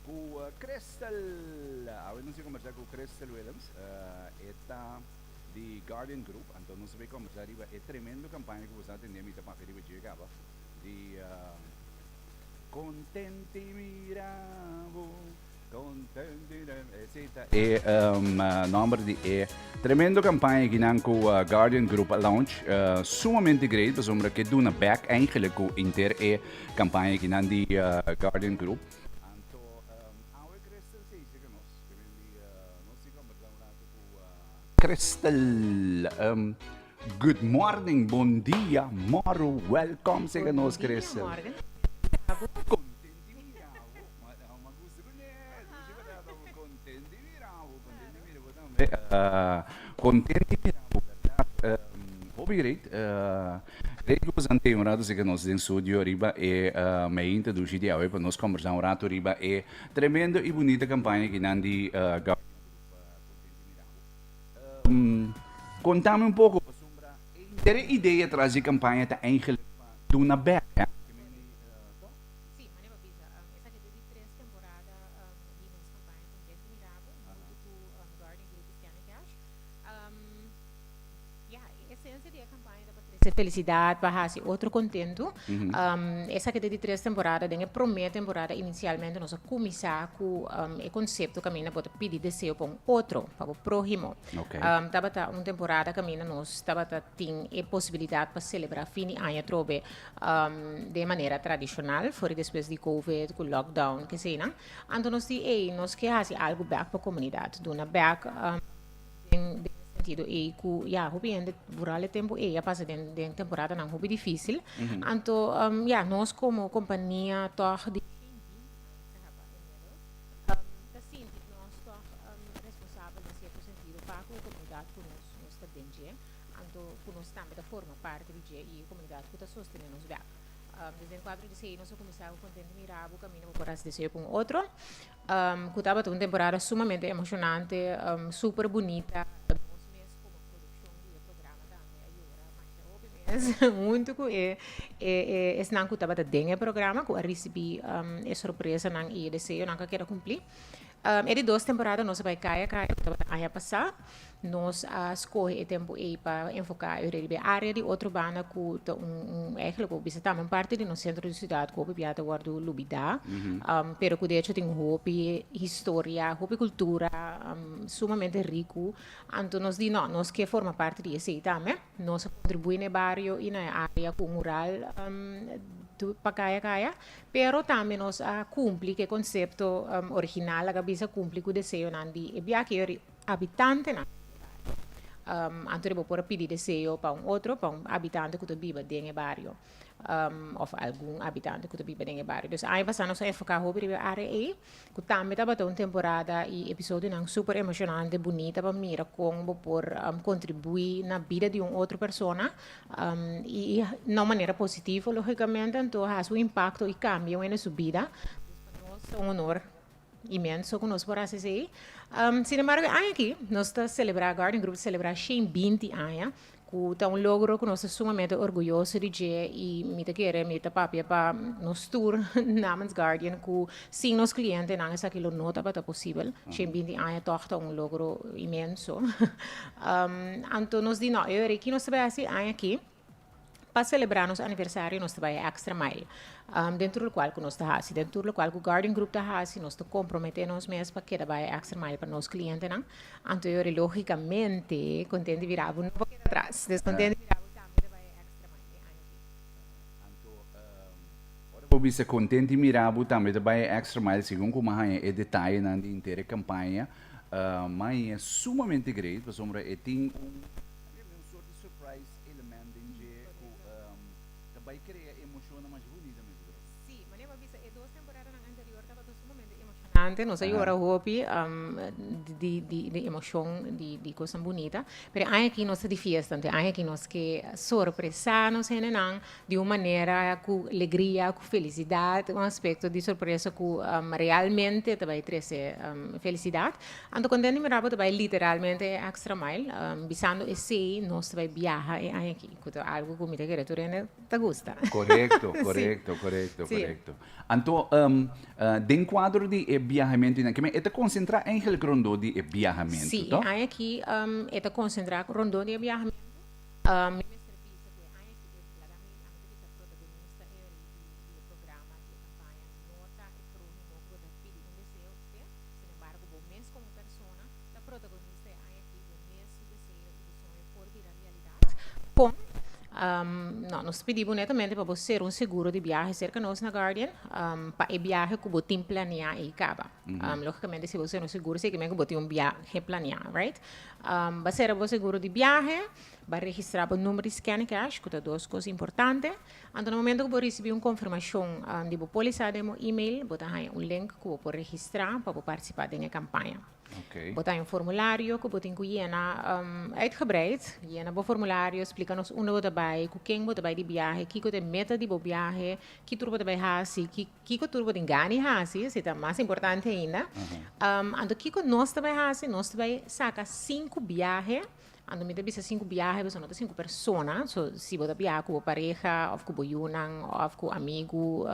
Ku Crystal! Awe nos a kombersá ku Crystal Willems, e ta di Guardian Group, anto nos a bay kombersá riba e tremendo kampaña ku boso a tende mi ta papia riba dje kaba, di Kontenti mira bo, kontenti Esei ta e nòmber di e tremendo kampaña kinan ku Guardian Group a launch. Sumamente great pasobra ke duna bèk eigenlijk ku inter e kampaña kinan di Guardian Group. Anto awe Crystal Seisje ke nos, ke men di nos si kombersa un rato ku Crystal. Good morning, bon dia, moro, welcome sega nos Crystal. Bon dia, morgen. Kontenti mira bo, ma gusta ku ne, dushi batata bo, kontenti mira bo, kontenti mira bo tambe. Kontenti mira bo, bèrdat, hopi great. Rei ku boso ante un rato si ke nos den studio riba e meinta dushi di awe pa nos kombersá un rato riba e tremendo i bunita kampaña ki nan di Guardian Group Kontenti Mira Bo. Kontami un poko pasobra e henter e idea tras di e kampaña ta eigenlik pa duna bèk, hè? Sí, manera bo bisa, esaki ta di tres temporada di nos kampaña Kontenti Mira Bo huntu ku Guardian Group i Scan Cash. Ya, e esensia di e kampaña ta pa trese felisidat, pa hasi otro kontentu. Esaki ta di tres temporada. Den e promé temporada inisialmente nos a kuminsá ku e konsepto kaminda bo ta pidi deseo pa un otro, pa bo próhimo. Tabata un temporada kaminda nos tabata tin e posibilidat pa selebrá fin di aña atrobe den manera tradishonal, for di despues di covid ku lockdown keseinan. Anto nos di, ey, nos ke hasi algu bèk pa komunidat, duna bèk. Den e sentido ei ku ya hopi hende vooral e tempu ei a pasa den den temporadanan hopi difísil. Anto ya nos komo kompania tòg di inmiddels ta sinti nos tòg responsabel den sierto sentido pa ku e komunidat ku nos nos ta den dje anto ku nos tambe ta forma parti di dje i e komunidat ku ta sostene nos bèk. Dus den kuadro di esei nos a kuminsá ku Kontenti Mira Bo kaminda bo por hasi deseo ku un otro. Ku tabata un temporada sumamente emoshonante, super bunita. Nos mes komo produkshon di e programa tambe a yora masha hopi mes huntu ku e esnan ku tabata den e programa ku a risibí e sorpresanan i e deseonan ku a keda kumplí. E di dos temporada nos a bai kaya kaya ku tabata aña pasá. Nos a skohe e tempu ei pa enfoká e riba e área di otro banda ku ta un un eigenlijk bo bisa tambe un parti di nos sentro di siudat ku hopi bia ta wòrdu lubidá, pero ku de hecho tin hopi historia, hopi kultura sumamente riku. Anto nos di no, nos ke forma parti di esei tambe. Nos a kontribuí na e bario i na e área ku un mural pa kaya kaya, pero tambe nos a kumpli ku e konsepto original, laga bisa kumpli ku deseonan di e biaha. Habitantenan di e bario. Anto bo por a pidi deseo pa un otro, pa un habitante ku ta biba den e bario, òf algun habitante ku ta biba den e bario. Dus aña pasá nos a enfoká hopi riba e área ei, ku tambe tabata un temporada i episodionan super emoshonante, bunita pa mira kon bo por kontribuí na bida di un otro persona i na un manera positivo lógikamente, anto hasi un impakto i kambia un hende su bida. Dus pa nos ta un honor Inmenso ku nos por hasi esei. Sin embargo e aña aki nos ta selebrá, Guardian Group ta selebrá 120 aña, ku ta un logro ku nos ta sumamente orguyoso di dje i mi ta kere mi ta papia pa nos tur namens Guardian ku sin nos klientenan esaki lo no tabata posibel. 120 aña tòg ta un logro inmenso. Anto nos di no, e ora aki nos ta bai hasi e aña aki. Pa selebrá nos aniversario nos ta bai e extra mile den tur lokual ku nos ta hasi. Den tur lokual ku Guardian Group ta hasi nos ta komprometé nos mes pa keda bai e extra mile pa nos klientenan. Anto e ora lógikamente Kontenti Bira Bo no por keda atras. Dus Kontenti Bira Bo tambe ta bai e extra mile e aña aki. Anto ora bo bisa Kontenti Mira Bo tambe ta bai e extra mile segun ku mi a haña e detayenan di henter e kampaña mi haña sumamente great pasobra e tin un un soort di surprise element den dje ku ta bai krea emoshonnan mas bunita mes bro. Sí, manera bo a bisa e dos temporadanan anterior tabata sumamente emoshonante, nos a yora hopi di di emoshon di di kosnan bunita, pero e aña aki nos ta di fiesta, anto e aña aki nos ke sorpresá nos hendenan di un manera ku legria, ku felisidat, un aspekto di sorpresa ku realmente ta bai trese felisidat. Anto konten di mira bo ta bai literalmente e extra mile, bisando esei nos ta bai biaha e aña aki, ku ta algu ku mi ta kere tur hende ta gusta. Korekto, korekto, korekto, korekto. Anto den kuadro di e. biahamentu nan. Ke men e ta konsentrá eigenlijk rondó di e biahamentu, Sí, to? e aña aki e ta konsentrá rondó di e biahamentu. Mi mester bisa ku e aña aki e laga mi ami ta bisa protagonista e di di e programa di e kampaña no ta e próhimo ku bo ta pidi un deseo p'e, sin embargo bo mes komo persona ta protagonista e aña aki, bo mes su deseo i bo soño por bira realidat. Kon? No, nos ta pidi bo netamente pa bo ser un seguro di biahe serka nos na Guardian pa e biahe ku bo tin planeá ei kaba. Lógikamente si bo ser un seguro esei kimen ku bo tin un biahe planeá, right? Ba sera bo seguro di biahe, ba registrá bo number di scan cash ku ta dos kos importante. Anto na momento ku bo risibí un konfirmashon di bo pólisa den bo email, bo ta haña un link ku bo por registrá pa bo partisipá den e kampaña. Bo ta haña un formulario ku bo tin ku yena uitgebreid. Yena bo formulario, splika nos unda bo ta bai, ku ken bo ta bai di biahe, kiko ta e meta di bo biahe, ki tur bo ta bai hasi, kiko tur bo tin gana di hasi, esei ta mas importante ainda. Anto kiko nos ta bai hasi? Nos ta bai saka sinku biahe. Anto mi ta bisa sinku biahe pasobra no ta sinku persona, so si bo ta biaha ku bo pareha òf ku bo yunan òf ku amigu,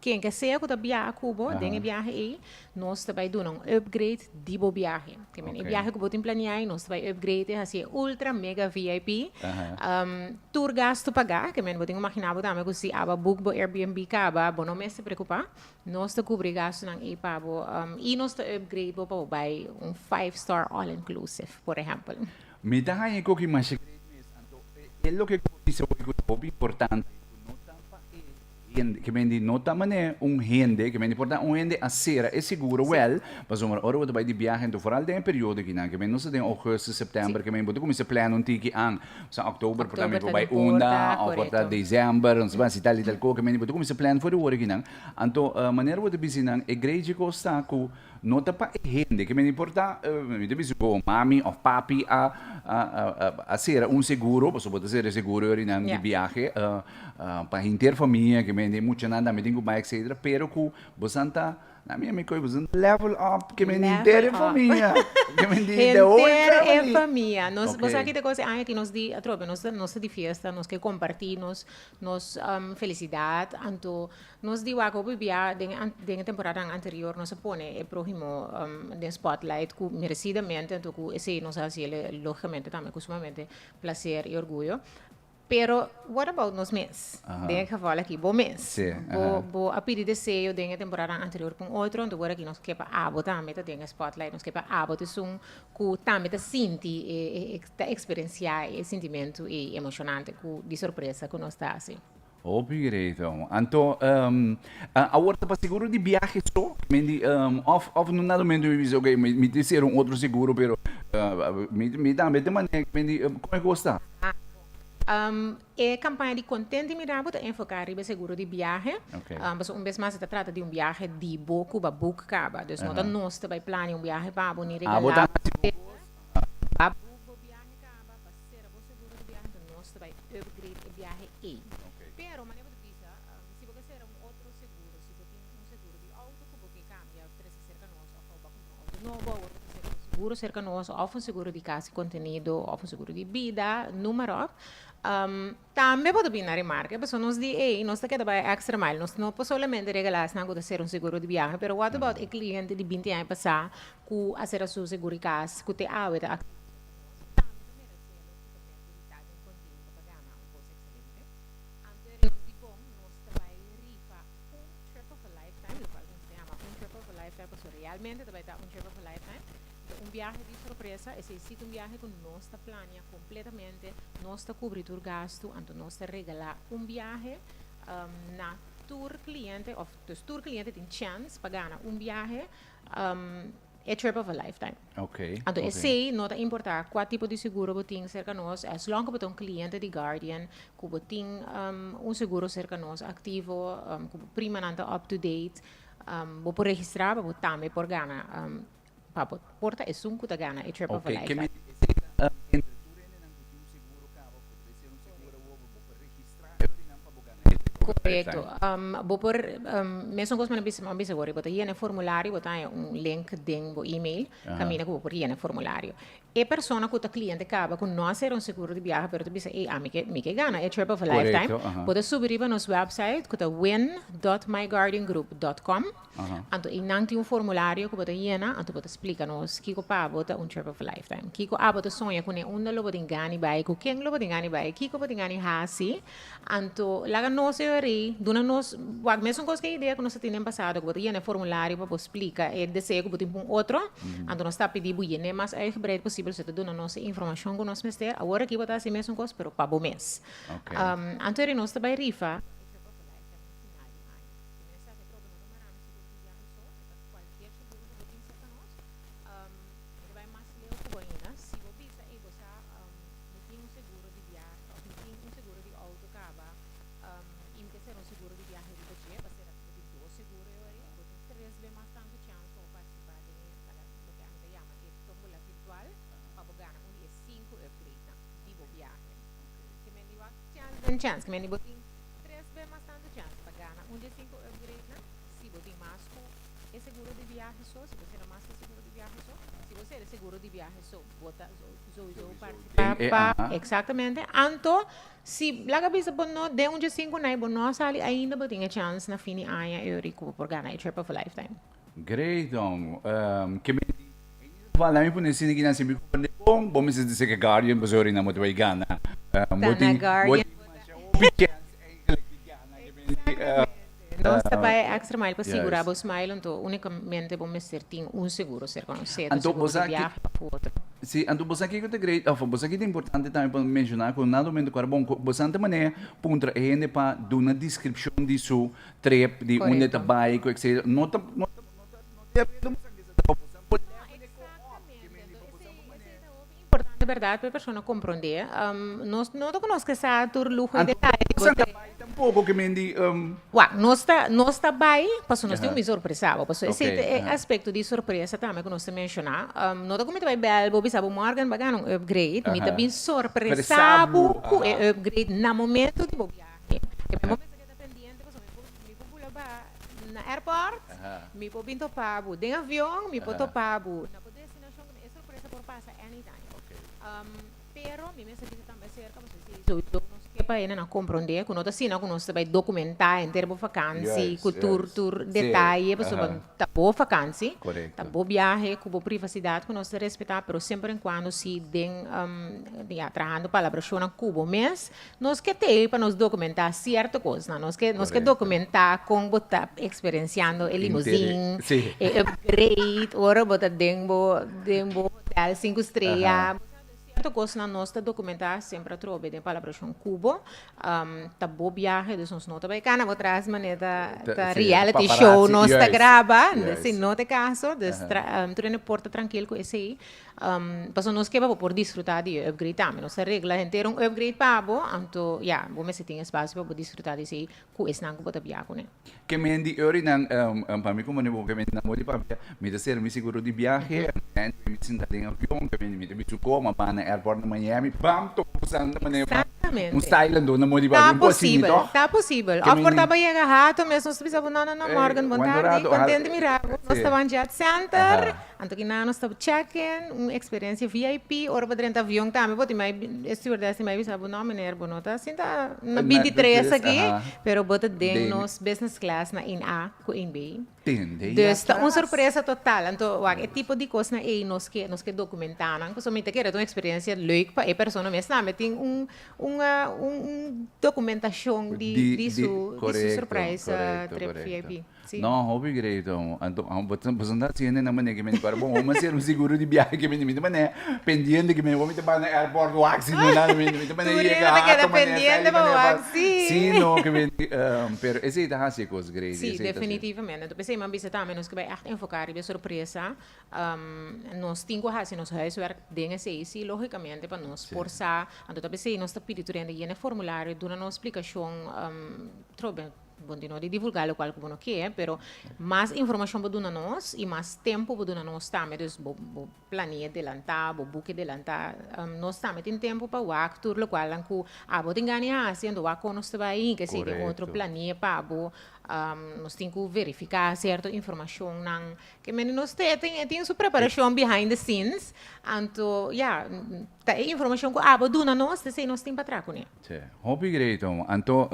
ken ke sea ku ta biaha ku bo den e biahe ei, nos ta bai duna un upgrade di bo biahe. Te men e biahe ku bo tin planeá ei nos ta bai upgrade e hasi e ultra mega VIP, tur gastu pagá, ke men bo tin ku maginá bo tambe ku si aba book bo Airbnb kaba bo no mester preokupá. Nos ta kubri gastunan ei pa bo i nos ta upgrade bo pa bo bai un five star all inclusive, por ehèmpel. Mi ta haña ku ki masha great mes, anto e loke ku bo bisa hoy ku ta hopi importante, ku no ta pa e hende, ke men di no ta manera un hende, ke men di por ta un hende a sera e seguro wèl, pasobra ora bo ta bai di biahe anto foral den e periodo kinan, ke men nos ta den augustus, september, ke men bo ta kuminsa plan un tiki an. Sa oktober por ta mi por bai unda, of por ta december, nos bai hasi tal y tal cosa, bo ta cuminsa plan for di ora kinan. Anto manera bo ta bisa nan, e great cos ta cu no ta pa e hende, ke men por ta, mi ta bisa bo mami of papi a a cera un seguro, pasobra bo ta cera e seguro yori nan di biahe pa henter famia, ke men e muchanan tambe tin cu bai etcetera, pero cu bo san ta. Na mi amigo koe boso level up ke men henter e famia. Ke men di the whole family. Henter e famia. Nos bo sa ki ta kos e aña aki nos di atrobe nos nos ta di fiesta nos ke komparti nos nos felisidat anto nos di wak hopi bia den den e temporadanan anterior nos a pone e prohimo den spotlight ku meresidamente anto ku esei nos a hasiel logicamente tambe ku sumamente placer i orguyo. Pero what about nos mes? Den e geval aki, bo mes. Sí, Bo, aha. bo a pidi deseo den e temporadanan anterior ku un otro, anto wor aki nos ke pa abo tambe ta den e spotlight, nos ke pa abo ta esun ku tambe ta sinti e, e, e, ta eksperensiá e sintimentu ei emoshonante ku di sorpresa ku nos ta hasi. Hopi great omo. Anto, awor ta pa seguro di biahe so? Men di, of, of no nada momento mi bisa, okay, mi, mi tin ser un otro seguro, pero mi, mi tambe ta manera, men di, kon e kos ta? E kampaña di Kontenti Mira Bo ta enfoká riba e seguro di biahe. Pasobra un bes mas e ta trata di un biahe di bo ku bo a boek kaba. Dus no ta nos ta bai plania un biahe pa bo ni regalá bo. Bo a boek bo biahe kaba, bo a sera bo seguro di biahe, enton nos ta bai upgrade e biahe ei. Pero manera bo ta bisa, si bo ke sera un otro seguro, si bo tin un seguro di outo ku bo ke kambia trese serka nos òf bo a kumpra un outo nobo, awor bo ta sera bo seguro serka nos òf un seguro di kas i kontenido òf un seguro di bida, noem maar op. Tambe bo ta bini na remarke pasobra nos di ey nos ta keda bai extra mile, nos no por solamente regalá esnan ku ta sera un seguro di biahe, pero what about e kliente di binti aña pasá ku a sera su seguro di kas ku te awe ta aktivo serka nos, tambe ta meresé lógikamente di ta den kontinto pa gana un kos ekselente. Anto e nos di bon nos ta bai rifa un trip of a lifetime, lokual ku nos ta yama un trip of a lifetime pasobra realmente ta bai ta un trip of a lifetime. Ta un biahe di sorpresa, esei si ta un biahe ku nos ta plania kompletamente, nos ta kubri tur gastu, anto nos ta regalá un biahe na tur kliente òf dus tur kliente tin chèns pa gana un biahe, e trip of a lifetime. Anto esei no ta importá kua tipo di seguro bo tin serka nos, as long ku bo ta un kliente di Guardian, ku bo tin un seguro serka nos aktivo, ku bo primanan ta up to date, bo por registrá pa bo tambe por gana. Pa bo por ta esun ku ta gana e trip of a Oké, ke lifetime. men esei ta entre tur hendenan ku tin un seguro kaba ku ta bai ser un seguro awor bo por registrá e orinan pa bo gana e trip of a lifetime. Korekto. Lifetime. Bo por, mesun kos mi a bisa, mi a bisa awor, bo ta yena e formulario, bo ta haña un link den bo email, kaminda ku bo por yena e formulario. E persona ku ta kliente kaba ku no a sera un seguro di biaha pero ta bisa, ey, ami ke, mi ke gana e trip of a lifetime, bo ta subi riba nos website ku ta win.myguardiangroup.com. Anto einan tin un formulario ku bo ta yena, anto bo ta splika nos kiko pa bo ta un trip of a lifetime. Kiko abo ta soña kuné, unda lo bo tin gana bai, ku ken lo bo tin gana bai, kiko bo tin gana hasi. Anto laga nos e ori, duna nos, wak mesun kos ku e idea ku nos a tin den pasado, ku bo ta yena e formulario pa bo splika e deseo ku bo tin pa un otro, anto nos ta pidi bo yen'é mas uitgebreid posibel, so ta duna nos e informashon ku nos mester. Awor aki bo ta hasi mesun kos, pero pa bo mes. Anto eri nos ta bai rifa e trip of a lifetime na final di aña. Si mi esaki atrobe no ta mara mi sigur di biahe so, e ta cualkier seguro cu bo tin cerca nos. Mi ta bay mas leu cu bo ainda. Si bo bisa, ey bo sa, mi tin un seguro di biahe of mi tin un seguro di auto caba, y mi ke hacer un seguro di biahe riba dje, pa sera cu bo tin dos seguro e ora, bo tin tres be mas tanto chance pa bo participa den e, laga loke ami ta yama e tombola virtual, pa bo gana un di e cinco upgrade-nan di bo biahe. Ke men di wak chance den chance, ke men di bo tin. Tres be mas tantu chans pa gana un di e sinku upgradenan si bo tin mas ku e seguro di biahe so, si bo sera mas ku e seguro di biahe so. Si bo sera e seguro di biahe so, bo ta souiso partisipá pa. Eksaktamente. Anto, si laga bisa bo no den un di e sinku nan i bo no a sali ainda, bo tin e chans na fin di aña e ora ku bo por gana e trip of a lifetime. Great, don. Ke mi di, en ieder geval, laat mi pone asina ki nan si mi comprende bon, bo mester di seke Guardian pasobra nan bo ta bay gana. Ta na Guardian. Bo tin masha hopi chance eigenlijk di gana. Ke mi di, Nos ta bay extra mile pa sigura bo smile, anto unicamente bo mester tin un seguro cerca nos, sea ta seguro di biahe of otro. Si, anto bo sa kiko ta great, of bo sa ki ta importante tambe pa menciona cu na momento cu bo bo sa ta manera puntra e hende pa duna descripcion di su trip di unda ta bai cu etcetera no ta no ta no ta no ta redo bo sa kisa ta bo sa por level e ko op ke mende pa bo sa bo manera. Esei ta hopi importante berdad pa e persona comprende nos no ta conoce sa tur luho y detaye di bo trip. Anto bo sa bai tampoco ke mende. Wak nos ta nos ta bai pasobra nos tin un bin sorpresa bo pasobra esei ta e aspecto di sorpresa tambe cu nos ta menciona no ta cu mi ta bai bel bo bisa bo morgen bo a gana un upgrade mi ta bin sorpresa bo cu e upgrade na momento di bo biahe. Pendiente pasobra mi por mi por bula ba na airport, mi por bin topa bo den avion, mi por topa bo na bo destinashon, e sorpresa por pasa anytime. Pero mi mester bisa tambe acerca pasobra si souiso nos ke pa hende nan comprende ku no ta asina ku nos ta bai documentá henter bo vakansi ku tur tur detaye pasobra ta bo vakansi, ta bo biahe ku bo privasidad ku nos ta respetá, pero semper en cuando si den ya trahando palabrashonnan ku bo mes. Nos ke tei pa nos dokumentá sierto kosnan. Nos ke nos ke dokumentá kon bo ta eksperensiando e limozin, e upgrade, ora bo ta den bo den bo hotel sinku strea. Bo sa sierto kosnan nos ta dokumentá semper atrobe den palabrashon ku bo. Ta bo biahe, dus nos no ta bai kana bo tras manera ta ta reality show nos ta graba. Si no ta e kaso, dus tur hende por ta trankil ku esei. Pasobra nos ke pa bo por disfruta di e upgrade tambe. Nos ta regla henter un upgrade pa bo, anto ya, bo mester tin espacio pa bo disfruta di esei ku esnan ku bo ta bia kuné. Ke men di orinan, pa mi komo bo ke men na modo di papia, mi ta ser mi seguro di biahe, anyway mi sinta den avion, ke men mi ta bisu koma, ban na airport na Miami, bam, topa ku santa manera pa un style anto na modo di papia, Ta un por asina posibel, toch? ta posibel. Ke Of men por di. ta bo yega hato mes nos ta bisa bo no, no, no, Morgan, bon tardi, kontent di mira bo, nos ta ban Jet Center. Anto ki nan nos ta check-in, un experiencia VIP, ora bo drenta avion tambe bo tin mai, e stewardess tin mai bisa bo, no meneer, bo no ta sinta na 23 aki, pero bo ta den nos business class na 1A ku 1B. Dus ta un sorpresa total. Anto wak e tipo di kosnan ei nos ke, nos ke documentá nan, pasobra mi ta kere ta un experiencia leuk pa e persona mes tambe tin un un un documentacion di di su di su surprise trip VIP. Si. No, hopi great omo. Anto, bo ta bo ta haciendo na manera que mi para bon, omo hacer un seguro di viaje que mi mi ta manera pendiente que mi mi ta para na airport wak si no nada mi mi ta manera Tur yega hende ta keda hato manera pendiente sali pa manera wak, pa si. Si no que mi pero esey ta haci e cos great, Si, esey ta haci. definitivamente. Anto p'esey mi a bisa tambe nos ke bai echt enfoca riba e sorpresa. Nos tin cu haci nos huiswerk den esey, si, logicamente pa nos por sa. Anto ta p'esey nos ta pidi tur hende yena e formulario, duna nos splicacion trobe. Bo tin no di divulgá lokual ku bo no ke, pero mas informashon bo duna nos i mas tempu bo duna nos tambe, dus bo bo plania delantá, bo buki delantá, nos tambe tin tempu pa wak tur lokualnan ku abo tin gana di hasi, anto wak kon nos ta bai hinka esei den otro plania pa bo, nos tin ku verifiká sierto informashonnan. Ke mende nos te tin tin su preparashon behind the scenes, anto ya, ta e informashon ku abo duna nos, esei nos tin pa traha kuné. Sí, hopi great homo. Anto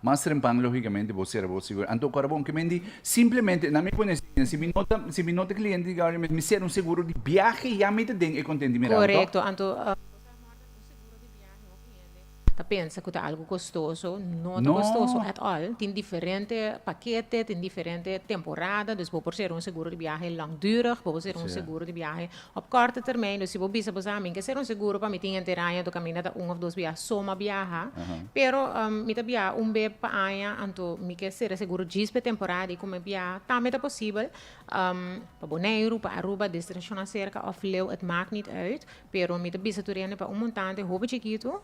mas trempan logicamente bo sera bo seguro. Anto kora bon ke men di simplemente na mi pone asina si mi no ta si mi no ta cliente di Guardian mi sera un seguro di biahe ya mi ta den e contenti mirando. Correcto, anto cosa Morgan un seguro di biahe hopi hende ta pensa ku ta algo kostoso, no ta kostoso at all. Tin diferente pakete, tin diferente temporada, dus bo por sera un seguro di biahe langdurig, bo por sera un seguro di biahe Op korte termijn, dus si bo bisa bo sa mi ke ser un seguro pa mi tin henter aña to kaminda ta un of dos biaha so m'a biaha, pero mi ta biaha un be pa aña anto mi ke ser e seguro djis p'e temporada di ku mi biaha tambe ta posibel pa Boneiru, pa Aruba, destinashonnan serka of leu het maakt niet uit, pero mi ta bisa tur hende pa un montante hopi chikitu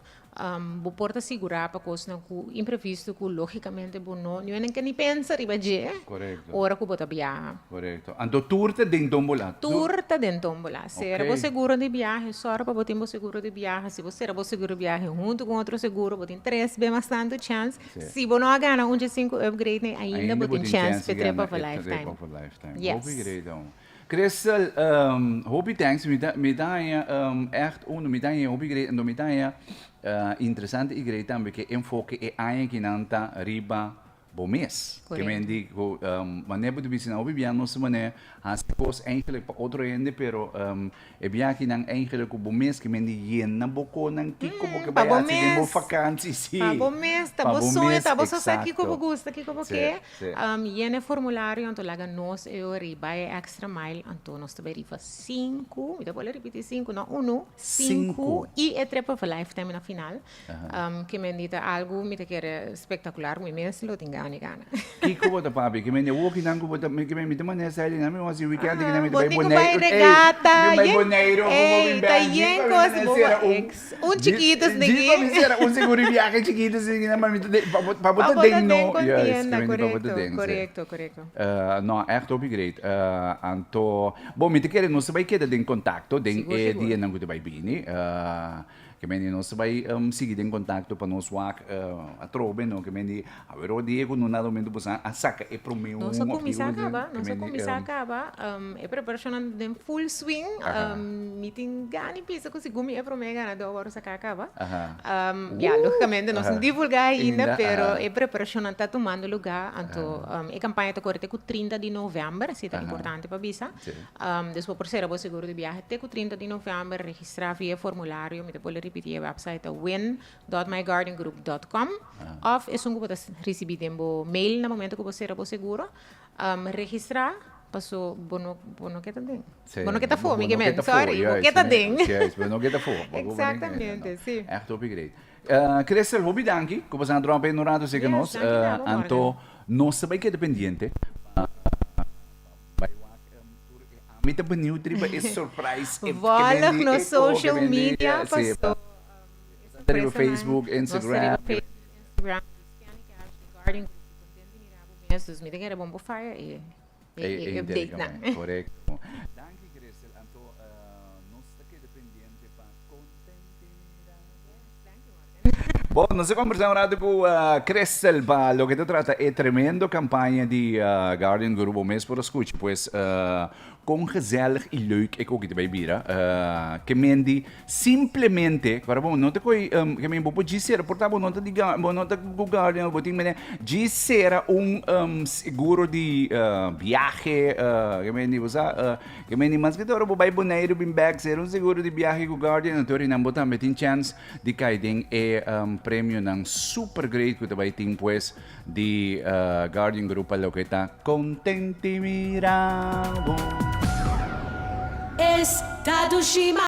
Bo por ta sigurá pa kosnan ku imprevisto ku lógikamente bo no ni nan ke ni pensa riba dje ora ku bo ta biaha. Korekto. Anto tur ta den tómbola? Tur ta den tómbola. Sera bo seguro di biahe, sòru pa bo tin bo seguro di biahe. Si bo sera bo seguro di biahe huntu ku otro seguro, bo tin tres be mas tantu chèns. Si bo no a gana un dje sinku upgrade nei, ainda bo tin chèns p'e trip of a lifetime. Yes. Crystal, hopi thanks, mi ta mi ta haña echt uno, mi ta haña hopi great, anto mi ta haña interesante y great tambe ke enfoke e aña kinan ta riba bo mes. Ke men di ku manera bo ta bisa nan hopi bia nos ta manera hasi kos eigenlijk pa otro hende pero e bia kinan eigenlijk ku bo mes ke men di yena bo konan kiko bo ke bai hasi den bo vakantie si. Pa bo mes, ta bo soño, ta bo sa kiko bo gusta, kiko bo ke. Yena e formulario anto laga nos e ora i bai e extra mile anto nos ta bai riba sinku, mi ta bolbe ripiti sinku no unu, sinku i e trip of a lifetime na final. Ke men di ta algu mi ta kere spektakular mi mes lo tin gana i gana. Kiko bo ta papia? Ke men di awoki nan ku bo ta ke men mi ta manda esei di nan mi wasi weekend ki nan mi ta bai Bo tin ku bai Boneiru regata mi bai Boneiru ku bo bin ta Bèlgika yen mi kos ta bo sera un Un chiquito Djis pa mi sera un seguro di viaje chiquito si na ma mi ta den pa bo pa bo ta den no juist ke mi di pa bo ta den si. Korekto korekto. No echt hopi great anto bo mi ta kere nos ta bai keda den kontakto den e dianan ku ta bai bini ke mende nos ta bai sigui den kontakto pa nos wak atrobe no ke mende Awero dia ku no na momento boso a saka e prome un Nos a kuminsá kaba, nos a kuminsá kaba. E preparashonnan den full swing. Mi tin gana di bisa ku segun mi e prome ganadó a wòrdu saká kaba. Ya, lógikamente nos no divulgá ainda, pero e preparashonnan ta tumando lugá. Anto e kampaña ta kore te ku 30 di novèmber, así ta importante pa bisa. Dus bo por sera bo seguro di biahe te ku 30 di novèmber, registrá via e formulario. Mi ta bolbe ripití e wèpsait ta win dot myguardiangroup dot com of esun ku bo ta risibí den bo mail na momento ku bo sera bo seguro registrá paso bo no bo no ke ta den bo no ke ta afó mi ke men sorry bo ke ta den Juist bo no ke ta afó exactamente si Echt hopi great Christel hopi danki ku bo sa drop in un rato seka nos anto nos ta bai keda pendiente pa bai wak tur e ami ta beniut riba e surprise e Volg nos social media paso Ta riba Facebook, Instagram. Nos ta riba Facebook, Instagram, Cristiani Cash, The Guardian Group. Si contento mira bo mes, dus mi ta kere bon bo fire e e update nan. Correcto. Danki Christel, anto nos ta keda pendiente pa contenti mira bo. Yes, danki Morgan. Bon, nos a combersa un rato cu Christel pa loke ta trata e tremendo campaña di Guardian Group. Bo mes por a scucha pues con gezellig y leuk e koki ta bay bira. Ke men di Simplemente, para bo no ta koy, ke men bo por djis sera, por ta bo no ta di bo no ta ku Guardian, bo tin mene djis sera un seguro di biahe, ke men di bo sa, ke men di maske te ora bo bai Boneiru bin bek sera un seguro di biahe ku Guardian, anto rinan bo tambe tin chèns di kai den e premionan super great ku ta bai tin pues di Guardian Group pa loke ta Contenti Mira Bo. Esta dushi.